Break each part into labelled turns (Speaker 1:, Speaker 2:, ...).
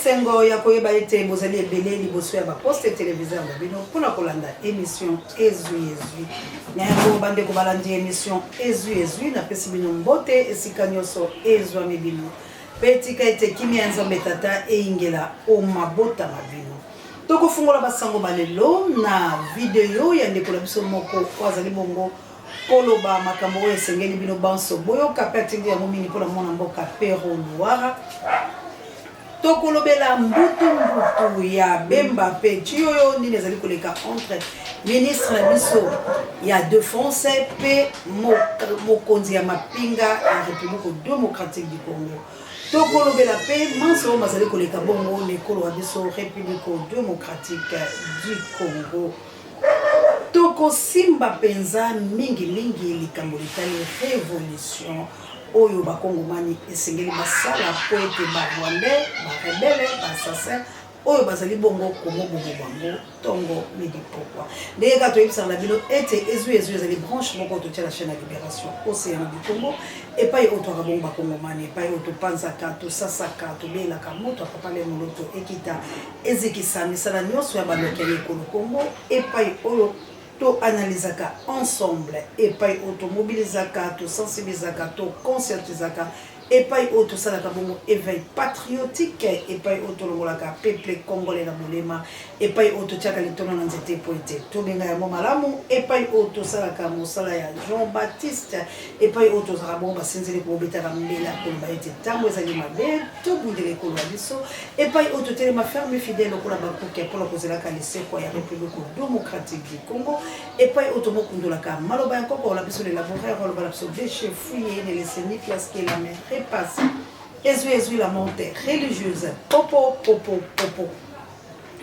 Speaker 1: Esengo ya koyeba ete bozali ebele liboso ya ba poste televiseur na bino mpona kolanda emission Ezwi Ezwi. Na yango bandeko balandi emission Ezwi Ezwi, napesi bino mbote esika nyonso ezwami bino, mpe tika ete kimia ya Nzambe Tata eyingela o mabota ma bino. Tokofungola basango ba lelo na video ya ndeko na biso moko oyo azali bongo koloba makambo oyo esengeli bino banso boyoka, mpe atindi yango mingi mpo na mwana mboka Pero Luwara. Tokolobela mbutu mbutu ya Bemba mpe Tshiyoyo, nini ezali koleka entre ministre na biso ya defense mpe mokonzi ya mapinga ya Republique democratique du Congo. Tokolobela mpe manso oyo mazali koleka bongo na ekolo ya biso Republique democratique du Congo. Tokosimba mpenza mingimingi likambo litali revolution oyo bakongomani esengeli basala mpo ete ba rwandais, ba rebelles, ba assassins oyo bazali bongo komobomo bango tongo midi pokwa. Ndenge kaka toyebisaka na bino ete ezwi ezwi ezali branche moko totia na chaîne ya Liberation Ocean du Congo, epai oyo twaka bongo bakongomani, epai oyo topanzaka, tosasaka, tobelaka moto ya papa Lemoloto ekita Ezikisa misala nionso ya baloki ya ekolo Congo, epayi oyo to analysaka ensemble, epayi oyo to mobilisaka, to sensibilisaka, to conscientisaka, epayi oyo tosalaka bongo eveil patriotique, epayi oyo tolongolaka peuple congolais na bolema, epayi oyo totiaka litono na nzete mpo ete tobenga yango malamu, epayi oyo tosalaka mosala ya Jean Baptiste, epayi oyo tozalaka bongo basenzeli kobetaka mbela koloba ete ntango ezali mabe, tobundela ekolo ya biso. Epai oyo totelema ferme fidèle lokola bakuke mpo na kozelaka lisekwa ya Republique democratique du Congo, epai oyo tomokundolaka maloba ya nkoko na biso le laboureur aloba na biso bêche fouille ne laisse ni place que la main repasse ezwi ezwi la monte religieuse popo popo popo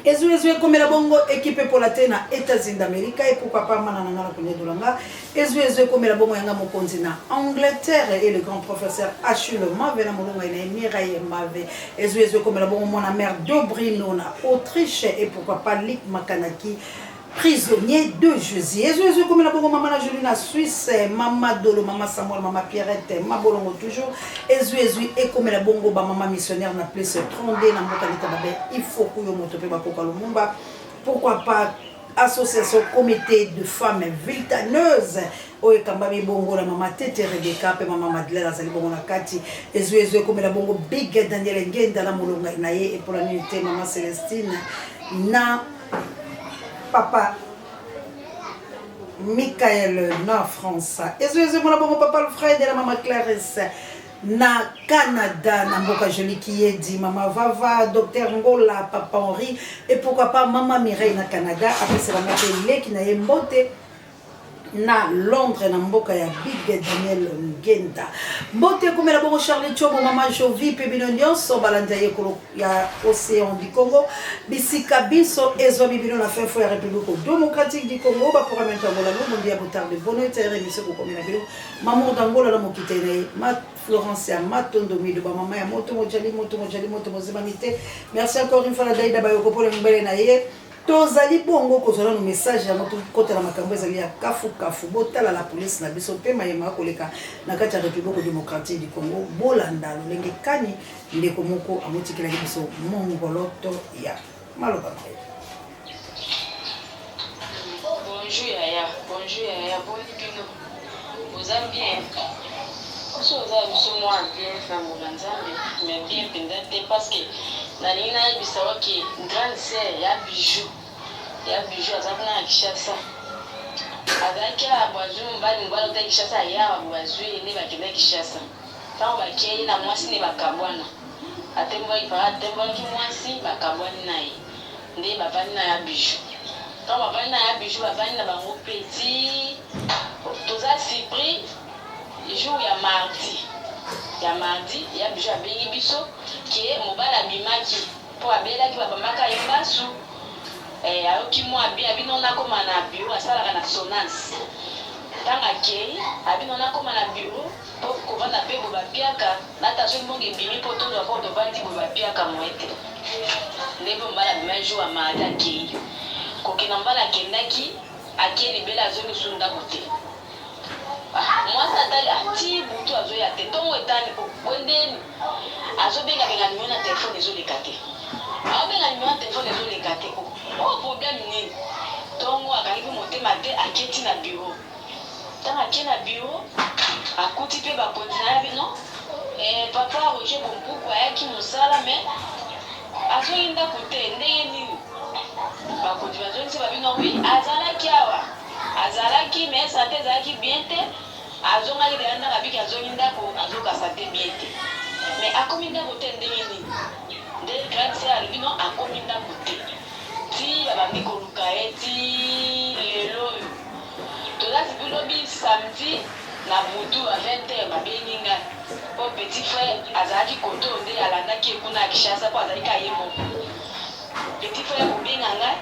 Speaker 1: Ezwi ezwi ekomela bongo equipe epola te na Etats-Unis d'Amerique et pourquoi pas mana na nga na konyedola nga. Ezwi ezwi ekomela bongo yanga mokonzi na Angleterre et le grand professeur Achille Mave na molonga na ye Mireille Mave. Ezwi ezwi ekomela bongo mwana mère Dobrino na Autriche et pourquoi pas Luc Makanaki prisonnier de Jésus. Ezwi ezwi ekomela bongo mama na Julie na Suisse, mama Dolo, mama Samuel, mama Pierrette, mabolongo toujours. Ezwi ezwi ekomela bongo ba mama missionnaire na plus 32 na mboka lita babe ifoku yo moto pe bakoka Lumumba. Pourquoi pas association comité de femmes viltaneuse oyo ekambami bongo na mama Tete Rebecca pe mama Madeleine azali bongo na kati. Ezwi ezwi ekomela bongo Big Daniel Ngenda na molonga na ye epola nini te mama Celestine na papa Michael na France. Ezwi ezwi mona bongo papa Alfred na mama Clarisse na Canada na mboka Jolie Kiyedi, mama Vava, docteur Ngola, papa Henri et pourquoi pas mama Mireille na Canada apesela nga pe leki na ye mbote na Londres na mboka ya Big Daniel Ngenda. Mbote ekomela bongo Charlie Chobo, mama Jovi pe bino nyonso balandi ya yekolo ya Ocean du Congo bisika binso ezwami bino na fin fond ya Republique Democratique du Congo ba programme ya Angola no bondi ya botarde bono ete émission kokomela bino Mamour d'Angola na mokite na ye ma Florence ya Matondo Mido ba mama ya moto mojali moto mojali moto mozimami te. Merci encore une fois na Daida Bayoko pona mbele na ye. Tozali bongo kozwa nanu message yango tokota na makambo ezali ya kafu kafu. Botala la police na biso mpe maye makoleka na kati ya Republique democratique du Congo. Bolanda lolenge kani ndeko moko amotikelaki biso mongoloto ya maloba maye.
Speaker 2: Bonjour yaya, bonjour yaya, boni bino? Boza bien? Biso oza biso mwa bien na ngolu ya Nzambe, mais bien mpenza te parce que nalingi nayebisa yo ke grande sœur ya Bijou, ya Bijou aza kuna na Kinshasa. Azalaki awa boye azwi mobali, mobali auta Kinshasa aye awa boye azwi ye nde bakenda Kinshasa. Tango bakeyi ye na mwasi ne bakabwana. Atembolaki papa atembolaki mwasi bakabwani na ye. Nde bavandi na ya Bijou. Tango bavandi na ya Bijou bavandi na bango pe ti toza surpris jour ya mardi ya mardi ya Bijou abengi biso ke mobali abimaki po abelaki babambaka ye mbasu eh, ayoki mua bien abi non nakoma na bureau asalaka na Sonas tango akeyi abi non nakoma na bureau po kovanda pe boye bapiaka na tension mbongo ebimi po tozwa po tovandi boye bapiaka moyen te nde pe mobali abimaki jour ya mardi akeyi kokenda mobali akendaki ake libela azongi lisusu ndaku te ah mwasi atali ah ti butu azoya te tongo etani oh boye ndeni azobenga benga numero na telephone ezoleka te. Aobenga numero ya telefone ezoleka te. Oh, oyo problème nini? Tongo akangi mpe motema te, ake ti na bureau. Tango ake na bureau, akuti mpe bakonzi na ye abi non, eh, papa Roger Bompuku ayaki mosala mais azongi ndako te, ndenge nini? Bakonzi bazongisi babi non, oui, azalaki awa, azalaki mais sante ezalaki bien te. Azongaki dejà ndako abiki azongi ndako azoyoka sante bien te mais akomi ndako te ndenge nini nde grande sœur alobi non akomi ndako te ti babandi koluka ye ti lelo oyo toza sipi lobi samedi na butu ba 20 heures babengi ngai po petit frère azalaki kote oyo nde alandaki ye kuna ya Kinshasa po azalaki kaka ye moko Petit frère kobenga ngai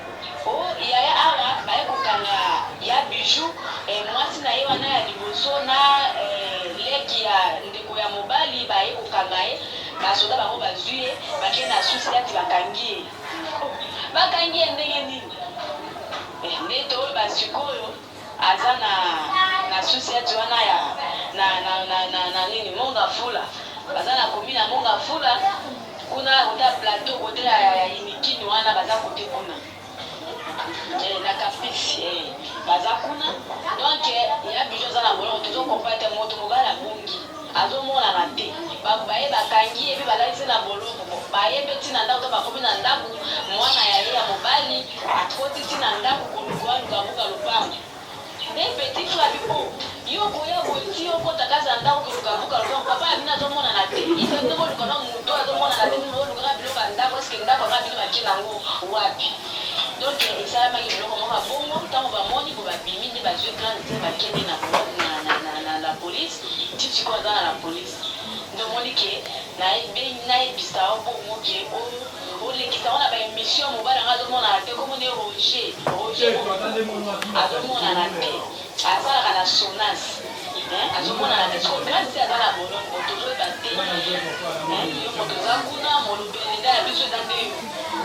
Speaker 2: oh yaya awa baye kokanga ya Bijoux eh, mwasi na ye wana ya liboso na eh, leki ya ndeko ya mobali baye kokanga ye, basoda bango bazui ye bake na sous-ciat bakangi ye. Oh, bakangi ye ndenge nini? Eh, nde toyeba sikoyo aza na na sous-ciat wana ya na na na na, na nini Monga Fula, baza na commune ya Monga Fula. Kuna kote ya plateau kote ya, ya, ya Unikin wana baza kote kuna eh, na campus eh, baza kuna donc eh, ya bijo aza na boloko tozo comprendre te moto mobali abungi azomonana te baye bakangi ye mpe balalisi na boloko baye mpe ntina ndako to bakomi na ndako mwana ya ye ya mobali akotisi na ndako koluka aluka buka lopango Nde petit frère abi oh yo okoya boye ti okota kati na ndaku koluka buka lopango papa na bino azomonana te il faut bino boluka nanu mutu oyo azomonana te bino boluka kaka biloko ya ndaku est ce que ndaku yango bino bake nango wapi donc esalamaki biloko moko ya bongo tango bamoni bo babimi nde bazui grande sœur bake nde na, na, na, na, na la police ti sikoyo aza na la police nde omoni ke nayebisa yo bongo ke Olekisa ngo na ba emission mobali yanga azomonana te kombo ne Roger Roger azomonana te asalaka na sonas hein azomonana te sikoyo grace aza na boloko tozoyeba te hein yo moto oza kuna molobeli nda ya biso eza nde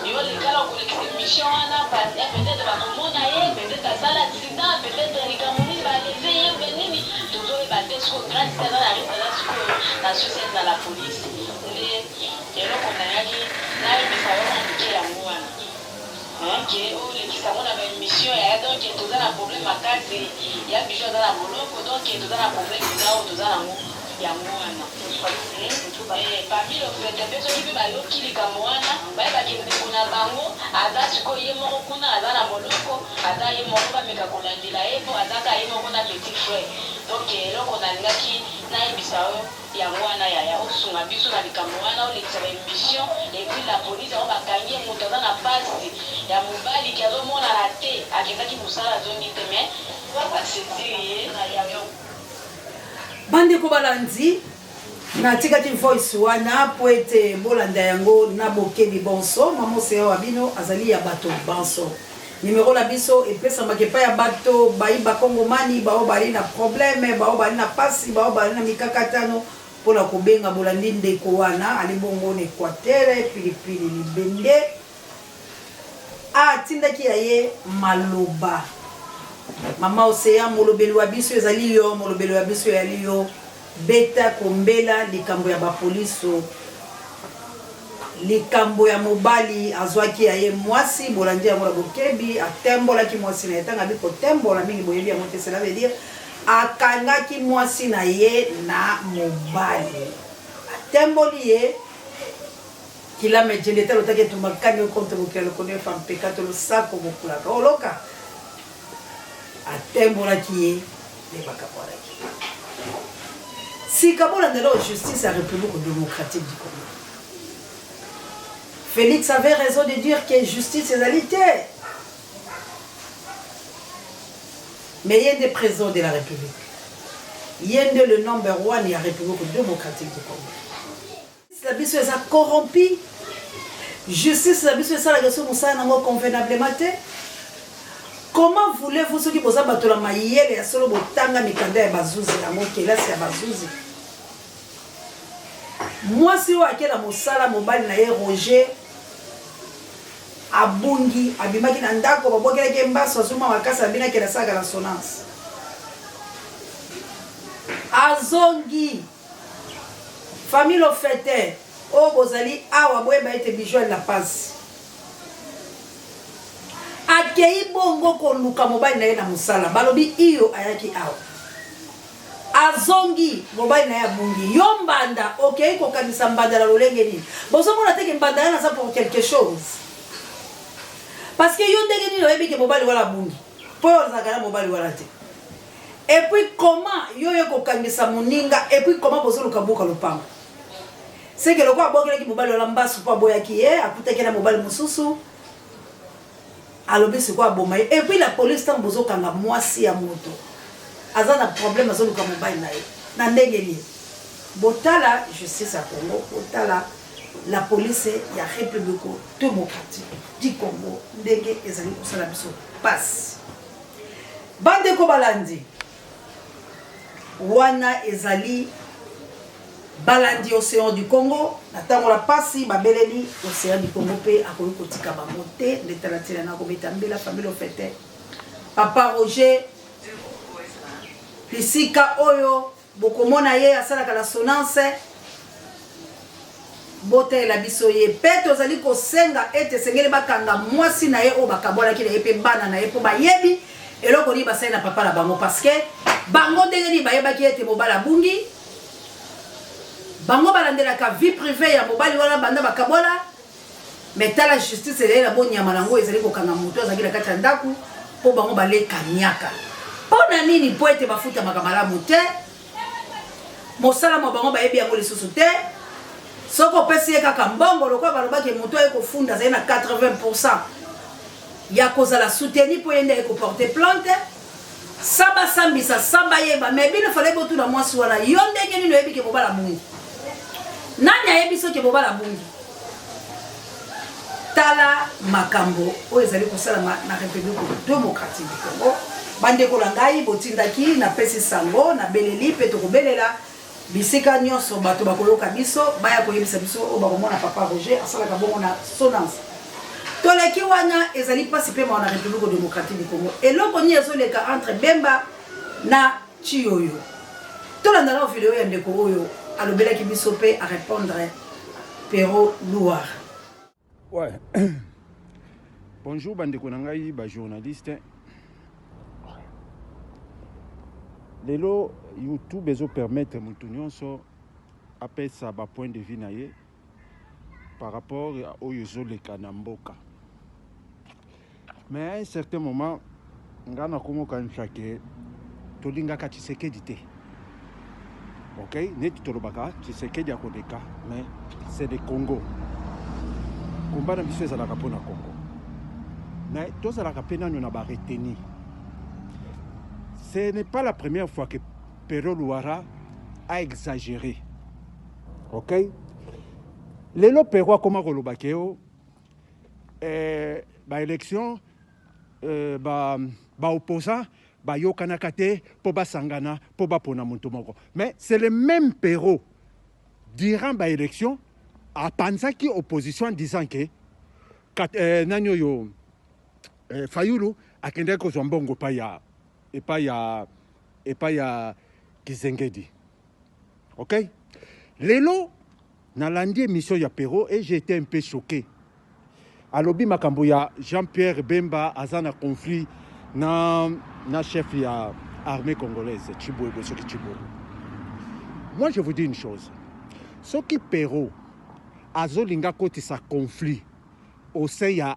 Speaker 2: yo yo lekala okolekisa emission wana peut-être bakomona ye peut-être asala accident peut-être likambo nini baleve ye mpe nini tozoyeba te sikoyo grace aza na risque aza sikoyo na suicide na la police nde Eloko nayaki nayebisa yo mwa muke yango wana hein ke olekisa ngo na ba emission yaya donc toza na problème makasi ya Bijoux aza na boloko donc toza na problème eza oyo toza nango yango wana eh, parmi lofete pe soki pe bayoki likambo wana bayeba ke ndeko na bango aza sikoyo ye moko kuna aza na boloko aza ye moko bameka kolandela ye po aza kaka ye moko na petit frère donc eloko nalingaki nayebisa yo Yango wana yaya osunga biso na likambo wana olekisa ba emission et puis la police yango bakangi ye mutu aza na pasi ya mobali ke azo monana te akendaki musala azongi te mais ba saisir ye.
Speaker 1: Bandeko balandi, natikaki voice wana mpo ete bolanda yango na bokebi bonso. Mama Ocean wa bino azali ya bato banso. Numero na biso epesamaka epai ya bato bayi bakongomani baoyo bali na probleme, baoyo bali na pasi, baoyo bali na mikakatano mpo na kobenga. Bolandi ndeko wana ali bongo na Equateur, pilipili libende atindaki ya ye maloba. Mama Ocean, molobeli wa biso ezali yo, molobeli wa biso eyali yo. Beta kombela likambo ya ba poliso. Likambo ya mobali azwaki ya ye mwasi, bolandi yango na bokebi, atembolaki mwasi na ye. Ntango abi kotembola mingi boyebi yango te, cela veut dire akangaki mwasi na ye na mobali, atemboli ye kilame jende talo take tumba kani okonte mokila lokondo efa mpeka to losako bokulaka oloka atembolaki ye nde bakabwanaki. Sika bolanda leo justice ya Republique democratique du Congo. Felix avait raison de dire que justice ezali te. Mais ye nde président de la République. Ye nde le number one ya République démocratique du Congo. Justice na biso eza corrompu. Justice na biso esalaka so mosala nango convenablement te. Comment voulez-vous soki boza bato na mayele ya solo botanga mikanda ya bazuzi yango kelasi ya bazuzi mwasi oyo akela mosala mobali na ye Roger abungi abimaki na ndako babwakelaki ye mbasu azwi mwa makasi abinaki asalaka na sonance azongi Famille Lofete oyo bozali awa boyeba ete Bijou ali na pasi. Bakei bongo koluka mobali na ye na mosala, balobi iyo ayaki awa. Azongi, mobali na ye abungi. Yo mbanda, okei kokangisa mbanda na lolenge nini? Bozomona te ke mbanda wana aza pour quelque chose? Parce que yo ndenge nini oyebi ke mobali wana abungi? Po yo ozalaka na mobali wana te. Et puis comment yo oye kokangisa moninga et puis comment bozoluka buka lopango? C'est que lokola abwakelaki mobali wana mbasu po aboyaki ye, akutaki ye na mobali mosusu, alobi sikoyo aboma ye. Et puis la police tango bozokanga mwasi ya moto aza na problème azoluka mobali na ye na ndenge nini? Botala justice ya Congo, botala la police ya Republique democratique du Congo ndenge ezali kosala biso pasi. Bandeko balandi, wana ezali balandi Ocean du Congo na ntango na pasi babeleli Ocean du Congo mpe akoki kotika bango te nde tala ntina na kobeta mbela famille ofete Papa Roger bisika oyo Bokomona ye asalaka la sonance. Botalela biso ye. Mpe tozali kosenga ete esengeli bakanga mwasi na ye oyo bakabwanaki na ye mpe bana na ye mpo bayebi eloko nini basali na papa na bango parce que bango ndenge nini bayebaki ete mobali abungi bango balandelaka vie privee ya mobali wana banda bakabwana mais tala justice ezali na bonyama na yango ezali kokanga moto azalaki na kati ya ndako mpo bango baleka miaka mpo na nini mpo ete bafutamaka malamu te mosala mwa bango bayebi yango lisusu te soki opesi ye kaka mbongo lokola balobaki moto aye kofunda azali na 80 pourcent ya kozala soutenu mpo ye nde aye koporte plante sa basambisa sa bayeba mais bino fale botuna mwasi wana yo ndenge nini oyebi ke mobala bungi nani ayebi soki mobala bungi tala makambo oyo ezali kosalama na Republique democratique du Congo. Bandeko na ngai, botindaki napesi sango, nabeleli mpe tokobelela bisika nyonso bato bakoyoka biso, baya koyebisa biso oyo bakomona Papa Roger asalaka bongo na Sonance. Toleki wana, ezali mpasi mpe mawa na Republique democratique du Congo. Eloko nini ezoleka entre Bemba na Tshiyoyo? Tolanda nao video ya ndeko oyo alobelaki biso mpe a répondre Pero Luwara.
Speaker 3: Ouais. Bonjour bandeko na ngai ba journaliste. Lelo YouTube ezo permettre moto nyonso apesa ba point de vue na ye par rapport ya oyo ezoleka na mboka. Mais à un certain moment nga nakomokanisa ke tolingaka Tshisekedi te. Ok, neti tolobaka Tshisekedi akoleka, mais c'est le Congo. Combat na biso ezalaka mpo na Congo. Mais tozalaka mpe nano na ba retenue. Ce n'est pas la première fois que Pero Luwara a exagéré. Ok? Lelo Pero akoma koloba ke o eh, ba élection eh, ba ba opposants bayokanaka te mpo basangana mpo bapona moto moko mais c'est le même Pero durant ba élection apanzaki opposition en disant que kat, eh, nani oyo eh, Fayulu akendaki kozwa mbongo epai ya epai ya epai ya Kizengedi ok lelo nalandi émission ya Pero et j'ai été un peu choqué alobi makambo ya Jean-Pierre Bemba aza na conflit na, na chef ya armée congolaise Tshibwebwe soki Tshibwebwe moi je vous dis une chose soki Pero azolinga kotisa conflit au sein ya,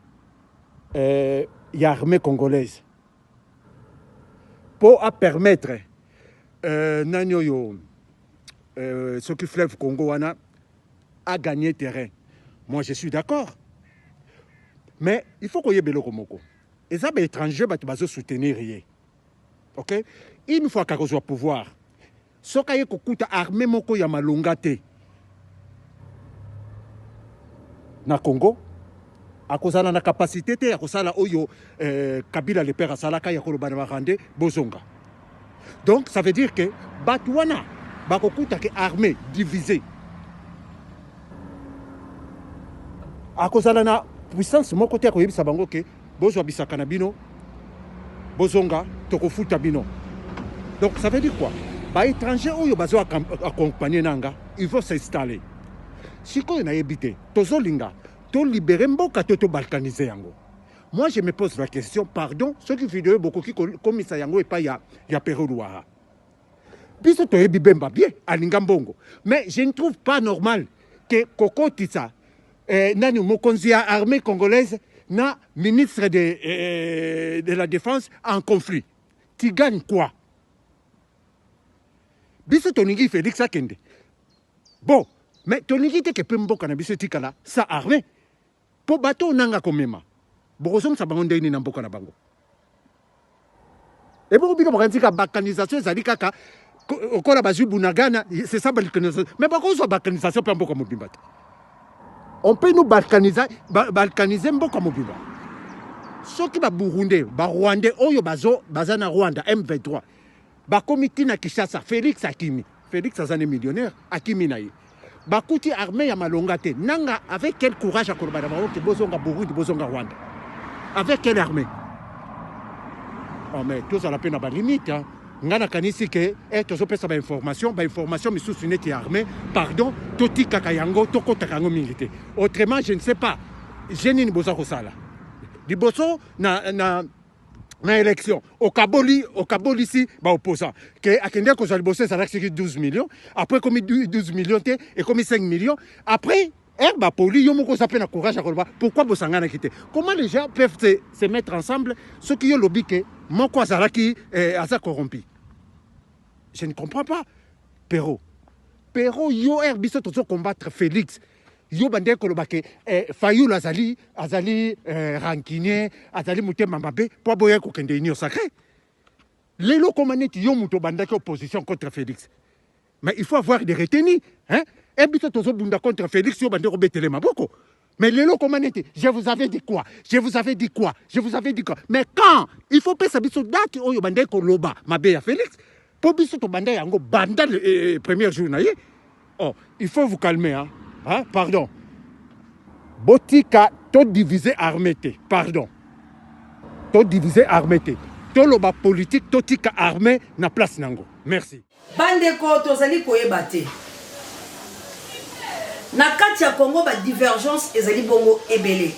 Speaker 3: euh, ya armée congolaise mpo apermettre euh, nani oyo euh, soki fleuve Congo wana a gagné terrain moi je suis d'accord mais il faut koyeba eloko moko eza baétranger bato bazosoutenir ye ok une fois kakozwa pouvoir soki aye kokuta armée moko ya malonga te na Congo akozala na capacité te ya kosala oyo eh, Kabila le père asalaka ya koloba na barwandais bozonga donc ça veut dire que bato wana bakokuta ke armée divisée akozala na puissance moko te akoyebisa bango ke bozwa bisaka na bino bozonga tokofuta bino donc ça veut dire quoi baétranger oyo bazo accompagner nanga il faut s'installer sikoyo nayebi te tozolinga tolibere mboka to tobalkanize yango. Moi je me pose la question, pardon, soki video bokoki komisa yango epai ya, ya Pero Luwara. Biso toyebi Bemba bien, alinga mbongo. Mais je ne trouve pas normal que kokotisa eh, nani mokonzi ya armée congolaise na ministre de, eh, de la défense en conflit. Tu gagnes quoi? Biso tolingi Félix akende. Bon, mais tolingi te ke pe mboka na biso etikala sa armée. Po bato oyo Nanga akomema, bokozongisa bango ndenge nini na mboka na bango? Ebongo bino bokanisi kaka balkanisation ezali kaka okola bazwi Bunagana, c'est ça balkanisation. Mais bakozwa balkanisation mpe ya mboka mobimba te. On peut nous balkaniser, balkaniser mboka mobimba. Soki ba Burundais, ba Rwandais oyo bazo baza na Rwanda M23 bakomi ti na Kinshasa, Felix akimi. Felix aza ne millionnaire, akimi na ye. Bakuti armee ya malonga te. Nanga avec quel courage akoloba na bango ke bozonga Burundi, bozonga Rwanda? Avec quelle armée? Oh mais tozala pe na ba limite hein. Nga nakanisi ke eh, tozopesa ba information, ba information misusu neti ya armée, pardon, totikaka yango, tokotaka yango mingi te. Autrement, je ne sais pas, je nini boza kosala. Liboso na, na na élection okaboli okabolisi ba opposant ke akende kozwa liboso ezalaki soki 12 millions après ekomi 12 millions te ekomi 5 millions après heure bapoli yo moko oza mpe na courage ya koloba pourquoi bosanganaki te comment les gens peuvent se, se mettre ensemble soki yo olobi ke moko azalaki eh, aza corrompu je ne comprends pas pero pero yo heure biso tozo combattre Félix Yo bandaki koloba ke eh, Fayulu azali azali eh, rancunier, azali motema mabe po aboyaki kokende Union sacrée. Lelo okoma neti yo moto obandaki opposition contre Felix. Mais il faut avoir des retenues, hein? Et biso tozobunda contre Felix yo bandaki kobetele maboko. Mais lelo okoma neti je vous avais dit quoi? Je vous avais dit quoi? Je vous avais dit quoi? Mais quand il faut pesa biso date oyo bandaki koloba mabe ya Felix po biso tobanda yango banda le eh, eh, premier jour na ye. Oh, il faut vous calmer, hein? Hein? Pardon. Botika, to diviser armée te. Pardon. To diviser armée te. Toloba politique, totika armée na place nango. Merci.
Speaker 1: Bandeko tozali koyeba te. Na kati ya Congo ba divergence ezali bongo ebele.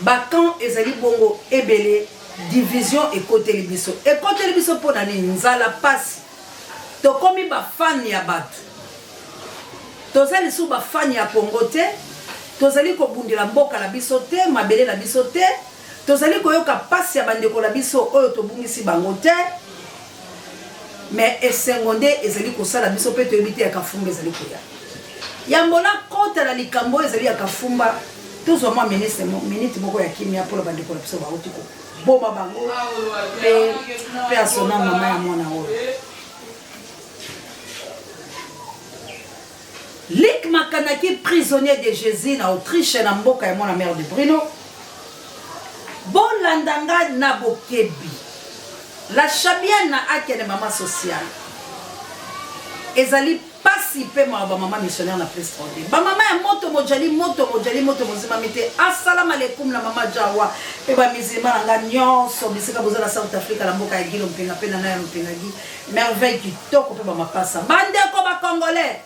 Speaker 1: Ba camp ezali bongo ebele, division ekoteli biso. Ekoteli biso mpo na nini? Nzala, pasi. Tokomi ba fan ya batu. Toza lisusu ba fan ya Congo te. Tozali kobundela mboka na biso te, mabele na biso te. Tozali koyoka pasi ya bandeko na biso oyo tobungisi bango te. Mais esengo nde ezali kosala biso pe toyebi te ya kafumba ezali koya. Yambo nakota na likambo oyo ezali ya kafumba, tozwa mwa minute moko ya kimia mpo na bandeko na biso bauti ko boma bango pe pe asona mama ya mwana oyo. Luc Makanaki prisonnier de Jesus na Autriche na mboka ya mwana mère de Bruno. Bolanda nga na bokebi. La Chabiana akende mama sociale. Ezali Pasi pe mawa ba mama missionnaire na plus 32 ba mama ya moto mojali moto mojali moto mozimami te asalama alekum na mama jawa pe ba musulman na nga nionso bisika boza na South Africa na mboka ya Guy Lompenga pe nana ya Lompenga Guy merveille kitoko pe ba mapasa ba ndeko ba congolais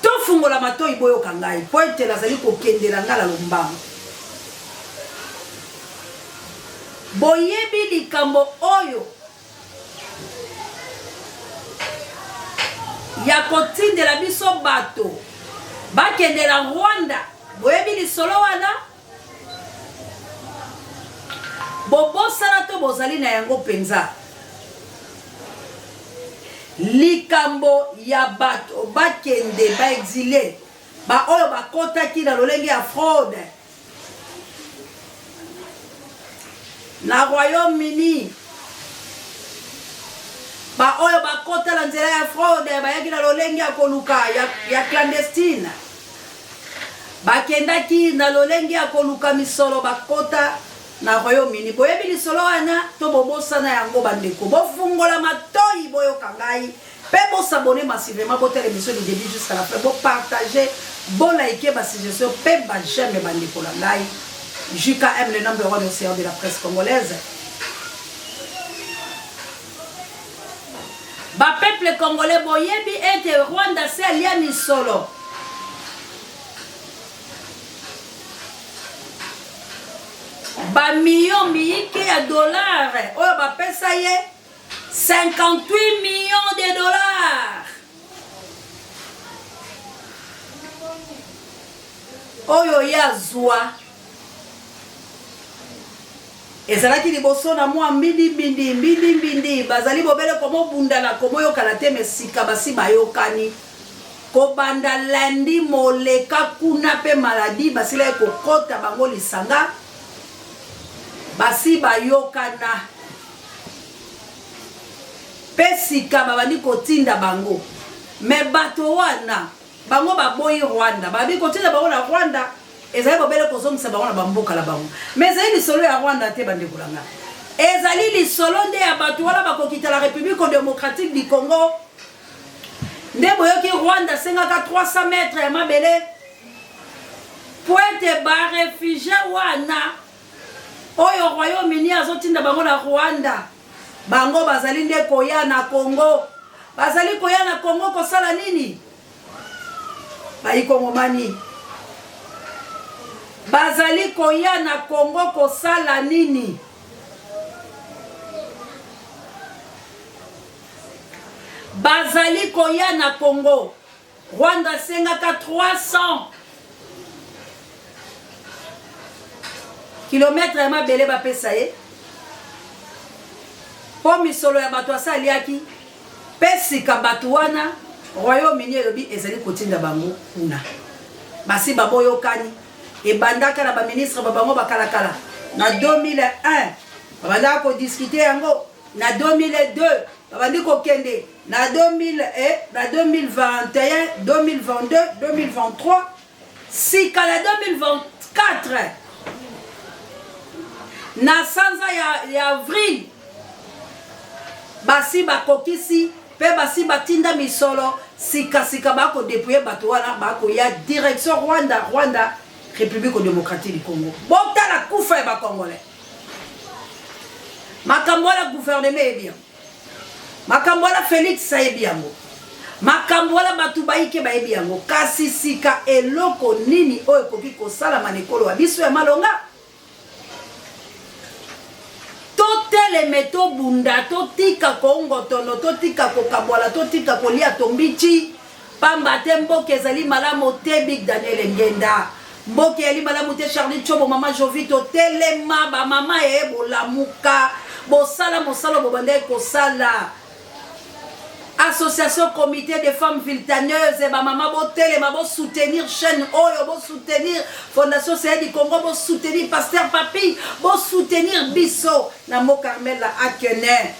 Speaker 1: tofungola matoyi boyoka ngai po ete nazali kokendela nga na lombango boyebi likambo oyo ya kotindela biso bato bakende na Rwanda. Boyebi lisolo wana? Bobosana to bozali na yango mpenza? Likambo ya bato bakende ba exile, baoyo bakotaki na lolenge ya fraude Na Royaume-Uni, baoyo bakota na nzela ya fraude bayaki na lolenge ya koluka ya, ya clandestine, bakendaki na lolenge ya koluka misolo, bakota na Royaume-Uni. Boyebi lisolo wana to bobosana yango? Bandeko, bofungola matoi boyoka ngai. Pe bo s'abonner massivement botala emission du debut jusqu'à la fin bo partager bo liker ba suggestions pe ba j'aime ba ndeko na ngai JKM le number one océan de la presse congolaise. Ba peuple congolais boyebi ete Rwanda se alia misolo Ba millions miyike ya dollars oyo bapesa ye 58 millions de dollars oyo ye azwa ezalaki liboso na mwa mbindimbindi mbindimbindi, bazali bobele komobundana komoyokana te, me sika basi bayokani. Kobanda lundi moleka kuna mpe maladi basilaki kokota bango lisanga, basi bayokana mpe sika babandi kotinda bango me bato wana bango baboyi Rwanda, babi kotinda bango na Rwanda ezali bobele kozongisa bango na bamboka na bango. Me ezali lisolo ya Rwanda te, bandeko na nga, ezali lisolo nde ya bato wana bakokita la République démocratique du Congo. Nde boyoki Rwanda asengaka 300 mètres ya mabele po ete ba refugie wana oyo Royaume-Uni azotinda bango na Rwanda, bango bazali nde koya na Congo. Bazali koya na Congo kosala nini? Baikongomani bazali koya na Congo kosala nini? Bazali koya na Congo. Rwanda asengaka 300 kilometre ya mabele bapesa ye mpo misolo ya bato asi aliaki mpe sika bato wana Royaume-Uni elobi ezali kotinda bango kuna basi baboyokani ebandaka na baministre ba bango bakalakala na 2001 babandaka kodiskute yango na 2002 babandi kokende na 2000 eh, na 2021 2022 2023 sika na 2024 na sanza ya, ya avril basi bakokisi mpe basi batinda misolo sikasika bakodepuye bato wana bakoya direction Rwanda, Rwanda République démocratique du Congo. Botala kufa ya bacongolais. Makambo wana gouvernement eyebi yango, makambo wana Felix ayebi yango, makambo wana bato bayike bayebi yango. Kasi sika eloko nini oyo ekoki kosalama na ekolo ya biso ya malonga? Toteleme, tobunda, totika kongotono, totika kokabwala, totika kolia tombichi, pamba te mboka ezali malamu te. Big Daniel Ngenda, mboka ezali malamu te. Charlie Chobo, mama Jovito, telema bamama e bolamuka, bosala mosala bobandaki kosala. Association Comité des femmes viltaneuses, bamama botelema, bosoutenir chaîne oyo, bosoutenir Fondation Seye du Congo, bosoutenir Pasteur Papi, bosoutenir biso na Mo Carmel Akene.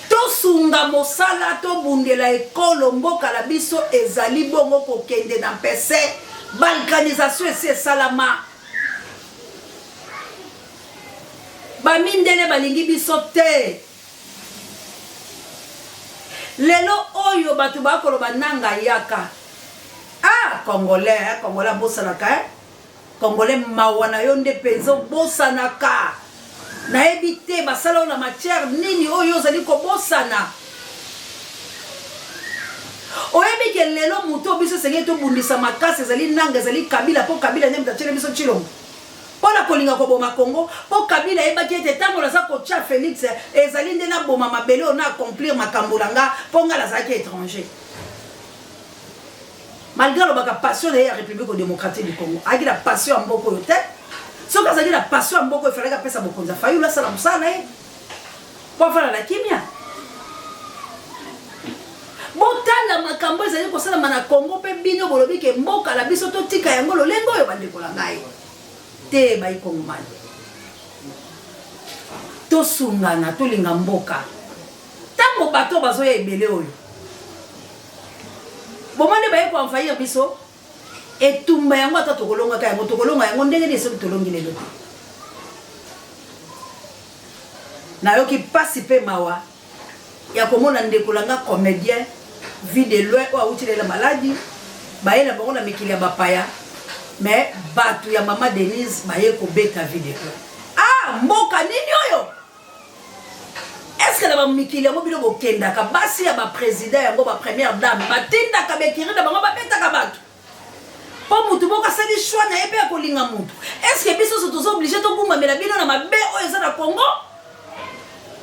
Speaker 1: Tosunga mosala, tobundela ekolo mboka na biso ezali bongo kokende na mpese. Balkanisation esi esalama. Bamindele balingi biso te. Lelo oyo bato bakoloba nanga yaka. Ah, Congolais, eh, Congolais abosanaka eh? Congolais mawa na yo nde mpenza obosanaka. Nayebi te basala yo na matière nini oyo ozali kobosana. Oyebi ke lelo moto oyo biso esengeli tobundisa makasi ezali nanga, ezali Kabila, mpo Kabila nde moto atiele biso Tshilombo mpo na kolinga koboma Congo, mpo Kabila ayebaki ete ntango naza kotia Felix ezali nde naboma mabele oyo na accomplir makambo na nga, mpo nga nazalaki étranger. Malgré alobaka passion na ye ya République démocratique du Congo, ayaki na passion ya mboka oyo te. Soki azalaki na passion ya mboka oyo, efalaki apesa bokonzi ya Fayulu asala mosala na ye mpo afanda na kimia. Botala makambo ezali kosalama na Congo mpe bino bolobi ke mboka na biso totika yango lolenge oyo. Bandeko na ngai te, baikongomani, tosungana, tolinga mboka. Ntango bato bazoya ebele oyo bomoni baye koenvahir biso, etumba yango ata tokolongaka yango, tokolonga yango ndenge nini soki tolongi lelo te? Nayoki mpasi mpe mawa ya komona ndeko na nga comédien Vie de Loin oyo awuti lela maladi, baye na bango na mikili ya bapaya, mais bato ya mama Denise baye kobeta Vie de Loin. Ah, mboka nini oyo? Est-ce que na bamikili yango bino bokendaka, basi ya baprésident yango, bapremière dame batindaka bekiri na bango babetaka bato? Mpo mutu moko asali choix na ye mpe ya kolinga mutu. Est-ce que biso nyonso toza oblige togumbamela bino na mabe oyo eza na Congo?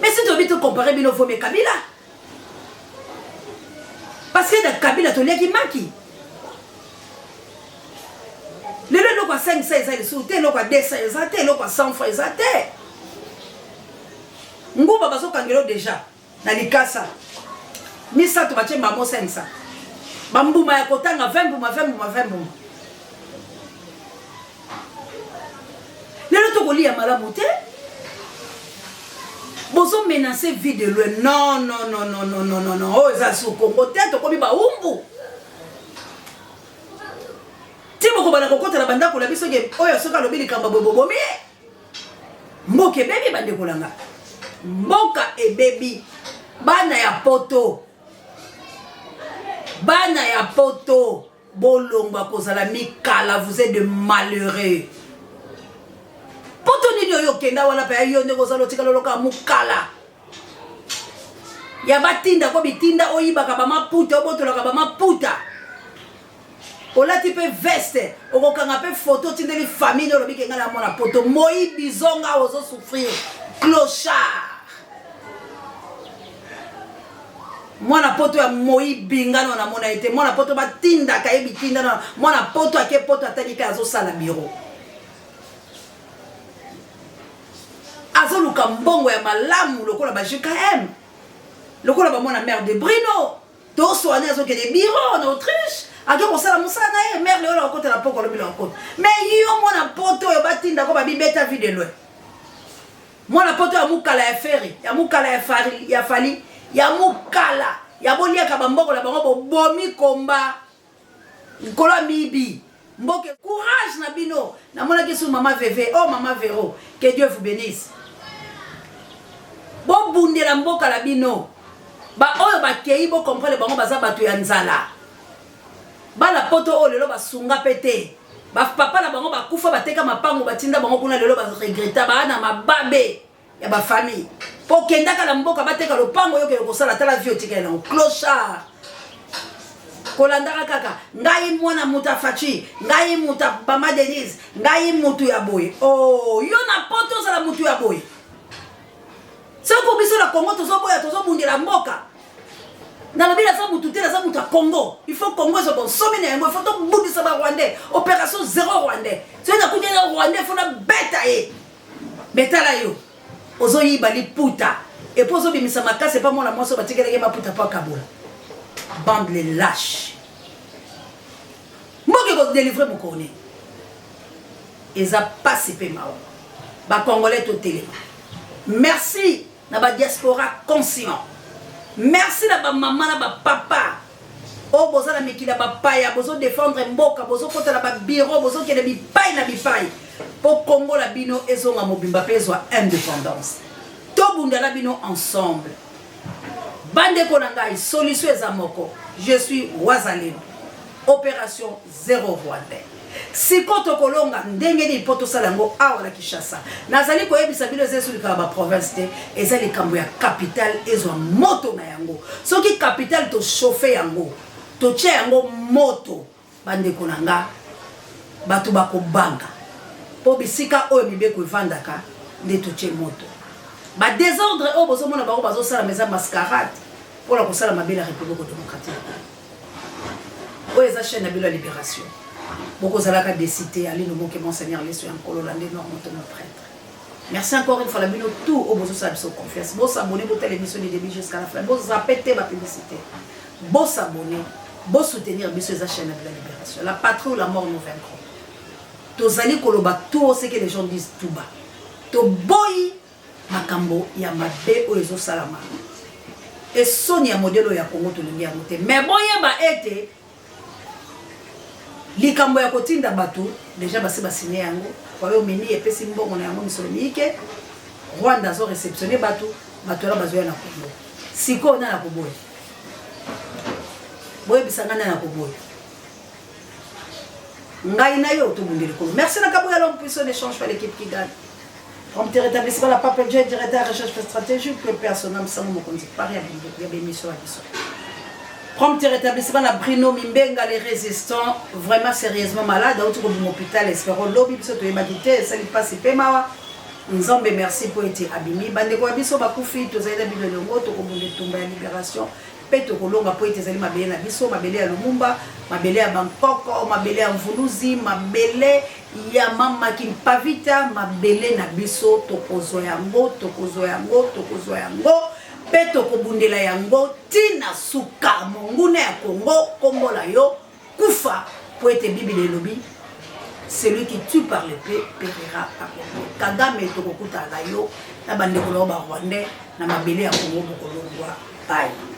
Speaker 1: Mais si toyebi to comparer bino vaut mieux Kabila. Parce que na Kabila toliaki maki. Lelo eloko ya 500 eza lisusu te, eloko ya 200 eza te, eloko ya 100 francs eza te. Nguba bazokangelo deja na likasa misato batie mbamo 500 bambuma ya kotanga 20 mbuma 20 mbuma 20 mbuma lelo tokolia malamu te bozo menace vie de loin non non non non non non non non oyo eza su Congo te tokomi baumbu ti bokobanda kokota na bandako na biso ke oyo soki alobi likambo boye bobomi ye mboka ebebi bandeko na nga mboka ebebi bana ya poto bana ya poto bolongwa kozala mikala vous êtes de malheureux poto nini oyo okenda wana mpe yo ndenge ozala otikala oloka mokala ya batinda ko bitinda oyibaka bamaputa obotolaka bamaputa olati mpe veste okokanga mpe foto otindeli famille olobi ke ngai na mwana poto moyibi zonga ozo souffrir clochard mwana poto ya moyibi nga no namona ye te mwana poto batindaka ye bitinda na mwana poto ake poto atali ka azosala biro azoluka mbongo ya malamu lokola ba gkm lokola bamwana mare de brino toswani azokende biro na autriche ake kosala mosala na ye mare leola akota na poko alobi na okota mais yo mwana poto oyo batinda ko babibeta vie de loin Mwana poto ya mukala ya ferre ya mukala ya fari ya fally ya mukala ya boliaka ba mbongo na bango bobomi komba likolo ya miyibi mboka courage na bino namonaki su mama veve oh mama vero que Dieu vous benisse bobundela mboka na bino ba oyo bakei bo comprendre bango baza bato ya nzala bana poto oyo lelo basunga pe te Ba papa na bango bakufa bateka mapango batinda bango kuna lelo ba regretta ba na mababe ya ba famille. Po kendaka na mboka bateka lopango yo kende kosala tala vie otikali nango clochard. Kolandaka kaka ngai mwana moto ya Fatshi, ngai moto ya mama Denise, ngai moto ya boye. Oh, yo na poto ozala moto ya boye. Soko biso na Congo tozoboya tozobundela mboka. Nalobi naza mutu te naza mutu ya Congo. Il faut Congo ezwa bonsomi na yango, il faut tobundisa ba Rwandais. Opération zéro Rwandais. Soki nakuti na Rwandais, il faut nabeta ye. Mais tala yo, ozoyiba liputa et puis ozobimisa makasi epa mwana mwasi oyo batikelaki ye maputa mpo akabola. Bande les lâches. Mboka ekodelivre mokolo nini? Eza pasi mpe mawa. Ba Congolais totelema. Merci. na ba diaspora conscient merci na ba mama na ba papa oyo boza na mikili ya bapaya bozo defendre mboka bozokota na babiro bozokende bipai na bipai mpo kongo na bino ezonga mobimba mpe ezwa independance tobunda na bino ensemble bandeko na ngai solution eza moko je suis wazalendo Operation zero rwandais. Siko tokolonga ndenge nini mpo tosala yango awa na Kinshasa? Nazali koyebisa bino eza esu likambo ya ba province te, eza likambo ya capitale ezwa moto na yango. Soki capitale to chauffe yango, totia yango moto, bandeko na nga, bato bakobanga mpo bisika oyo mibeko evandaka nde totie moto. Ba desordre oyo bozomona bango bazosala eza mascarade mpo na kosala mabe na Republique democratique. Oyo eza chaîne na bino ya libération. Bokozalaka déçu te. Aline Moke, Monseigneur Leso ya Nkolo Lande Noir Moto mon prêtre. Merci encore une fois la bino tout au bozo sa biso confiance. Bo s'abonner, bo tele émission du début jusqu'à la fin. Bo zapper te ba publicité. Bo s'abonner, bo soutenir biso eza chaîne de la libération. La patrie ou la mort nous vaincrons. Tozali koloba tout ce que les gens disent tout bas. Toboyi makambo ya mabe oyo ezosalama esoni ya modele oyo ya Congo tolingi yango te mais boyeba ete likambo ya kotinda bato deja basi basine yango royaume-uni epesi mbongo na yango misolo miyike Rwanda azo receptionne bato bato wana bazoya na Congo sikoyo nani akoboya boyebisa ngai nani akoboya ngai na yo tobundeli kolo merci na kabuya l'homme puissant n'échange pas l'équipe qui gagne Prompt rétablissement la pape Dieu directeur recherche stratégique que personne sango mokonzi pari ya bémission ya biso. Prompt rétablissement na Bruno Mimbenga, les résistants, vraiment sérieusement malade, auti kobima hôpital, espérons lobi biso toyebaki te, esali mpasi mpe mawa. Nzambe merci mpo ete abimi. Bandeko ya biso bakufi, tozali na bino elongo, tokobunda etumba ya liberation mpe tokolonga mpo ete ezali mabele na biso, mabele ya Lumumba, mabele ya Bankoko, mabele ya Mvuluzi, mabele ya Mama Kimpavita, mabele na biso, tokozwa yango, tokozwa yango, tokozwa yango mpe tokobundela yango ti na suka. Monguna ya Congo, kombo na yo kufa, mpo ete Biblia elobi celui qui tue par l'épée périra par l'épée. Kagame, tokokutana na yo na bandeko na yo ba Rwandais na mabele ya Congo, bokolongwa. Bye.